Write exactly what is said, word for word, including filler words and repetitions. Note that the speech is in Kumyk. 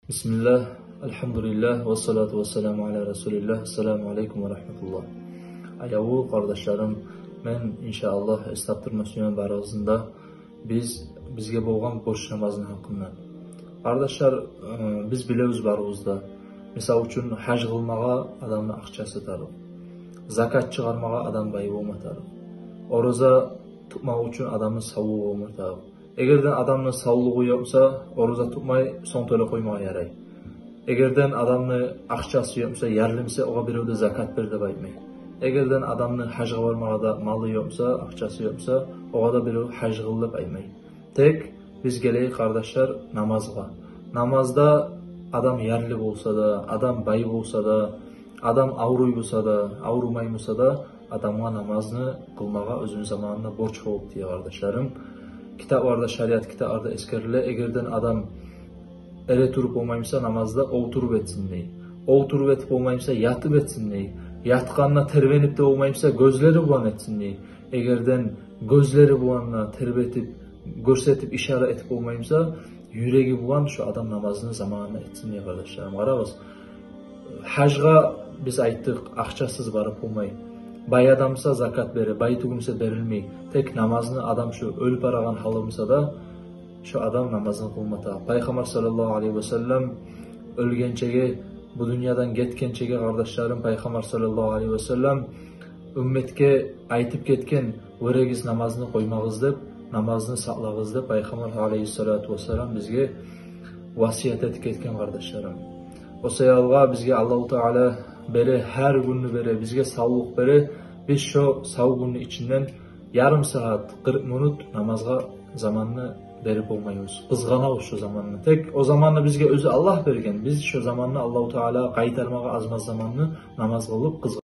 Бисмиллагь, альгьамдулиллагь, вассалату вассаламу аля расулиллагь. Ассаламу алейкум ва рагьматуллагь. Аявлу къардашларым, мен, иншааллагь, эс тапдырма сюемен барыгъызны да биз, бизге болгъан борч намазны гьакъындан. Къардашлар, э, биз билебиз барыбыз да. Мисал учун, гьаж къылмагъа адамны акъчасы тарыкъ. Закат чыгъармагъа адам бай болма тарыкъ. Ораза тутмакъ учун адамны савлугъу болма тарыкъ. Эгерден адамны савлугъу ёкъ буса, ораза тутмай, сонг тёлеп къоймагъа ярай. Эгерден адамны акъчасы ёкъ буса, ярлы буса, огъар бирев де закат бер деп айтмай. Эгерден адамны гьажгъа бармагъа да малы ёкъ буса, акъчасы ёкъ буса, огъар да бирев гьаж къыл деп айтмай. Тек биз гелейик, къардашлар, намазгъа. Намазда адам ярлы болса да, адам бай болса да, адам авруй буса да, аврумай буса да, адамгъа намазны къылмагъа оьзюню заманында борч болуп тие, къардашларым. Китапларда, шариат китапларда эсгериле, эгерден адам эре туруп болмай буса намазда, олтуруп этсин дей. Олтуруп этип болмай буса, ятып этсин дей. Ятгъанда тербенип де болмай буса, гёзлери булан этсин дей. Эгерден гёзлери булан да тербетип, гёрсетип, ишара этип болмай буса, юреги булан шо адам намазны заманында этсин дей, къардашларым. Къарагъыз, гьажгъа биз айтдыкъ, акъчасыз барып болмай. Бай адам буса закат бере, бай тюгюл буса берилмей. Тек намазны адам шо оьлюп барагъан гьалы буса да, шо адам намазын къылма тарыкъ. Пайхаммар саллаллагьу алайгьи ва саллам оьлгенчеге, бу дюньядан гетгенчеге, къардашларым, Пайхаммар саллаллагьу алайгьи ва саллам умметге айтып гетген: «Вёрегиз намазны къоймагъыз», — деп, намазны сакълагъыз деп Пайхаммар алайгьиссалату вассалам бизге васият этип гетген, къардашларым. О саялгъа бизге Аллагьу Таала бере, гьар гюнню бере, бизге савлукъ бере. Биз шо сав гюнню ичинден ярым сагьат, къыркъ минут намазгъа заманны берип болмайбыз. Къызгъанабыз шо заманны. Тек о заманны бизге оьзю Аллагь берген. Биз шо заманны Аллагьу Таалагъа къайтармагъа аз-маз заманны намаз къылып къыз-